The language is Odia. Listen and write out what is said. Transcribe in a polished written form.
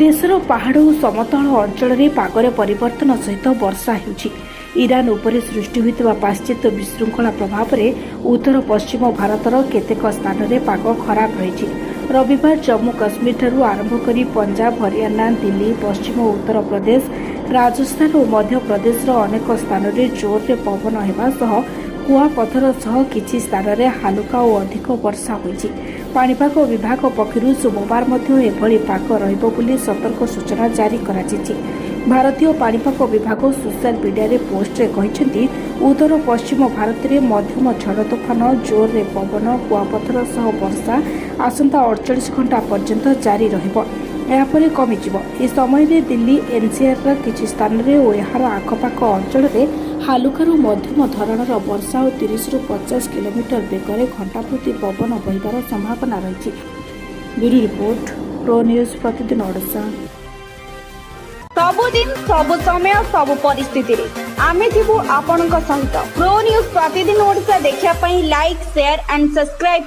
ଦେଶର ପାହାଡ଼ ଓ ସମତଳ ଅଞ୍ଚଳରେ ପାଗରେ ପରିବର୍ତ୍ତନ ସହିତ ବର୍ଷା ହେଉଛି। ଇରାନ ଉପରେ ସୃଷ୍ଟି ହୋଇଥିବା ପାଶ୍ଚାତ୍ୟ ବିଶୃଙ୍ଖଳା ପ୍ରଭାବରେ ଉତ୍ତର ପଶ୍ଚିମ ଭାରତର କେତେକ ସ୍ଥାନରେ ପାଗ ଖରାପ ରହିଛି। ରବିବାର ଜମ୍ମୁ କାଶ୍ମୀରଠାରୁ ଆରମ୍ଭ କରି ପଞ୍ଜାବ, ହରିୟାଣା, ଦିଲ୍ଲୀ, ପଶ୍ଚିମ ଉତ୍ତର ପ୍ରଦେଶ, ରାଜସ୍ଥାନ ଓ ମଧ୍ୟପ୍ରଦେଶର ଅନେକ ସ୍ଥାନରେ ଜୋରରେ ପବନ ହେବା ସହ କୁଆପଥର ସହ କିଛି ସ୍ଥାନରେ ହାଲୁକା ଓ ଅଧିକ ବର୍ଷା ହୋଇଛି। ପାଣିପାଗ ବିଭାଗ ପକ୍ଷରୁ ସୋମବାର ମଧ୍ୟ ଏଭଳି ପାଗ ରହିବ ବୋଲି ସତର୍କ ସୂଚନା ଜାରି କରାଯାଇଛି। ଭାରତୀୟ ପାଣିପାଗ ବିଭାଗ ସୋସିଆଲ ମିଡିଆରେ ପୋଷ୍ଟରେ କହିଛନ୍ତି, ଉତ୍ତର ପଶ୍ଚିମ ଭାରତରେ ମଧ୍ୟମ ଝଡ଼ ତୋଫାନ, ଜୋରରେ ପବନ, କୁଆପଥର ସହ ବର୍ଷା ଆସନ୍ତା 48 ଘଣ୍ଟା ପର୍ଯ୍ୟନ୍ତ ଜାରି ରହିବ। ଏହାପରେ କମିଯିବ। ଏ ସମୟରେ ଦିଲ୍ଲୀ ଏନ୍ସିଆର୍ର କିଛି ସ୍ଥାନରେ ଓ ଏହାର ଆଖପାଖ ଅଞ୍ଚଳରେ ହାଲୁକାରୁ ମଧ୍ୟମ ଧରଣର ବର୍ଷା ଓ 30ରୁ 50 କିଲୋମିଟର ବେଗରେ ଘଣ୍ଟା ପ୍ରତି ପବନ ବହିବାର ସମ୍ଭାବନା ରହିଛି। ବ୍ୟୁରୋ ରିପୋର୍ଟ, ପ୍ରୋ ନ୍ୟୁଜ୍ ପ୍ରତିଦିନ ଓଡ଼ିଶା। ସବୁଦିନ, ସବୁ ସମୟ, ସବୁ ପରିସ୍ଥିତିରେ ଆମେ ଥିବୁ ଆପଣଙ୍କ ସହିତ। ପ୍ରୋ ନ୍ୟୁଜ୍ ପ୍ରତିଦିନ ଓଡ଼ିଶା ଦେଖିବା ପାଇଁ ଲାଇକ୍, ସେୟାର ଆଣ୍ଡ ସବସ୍କ୍ରାଇବ।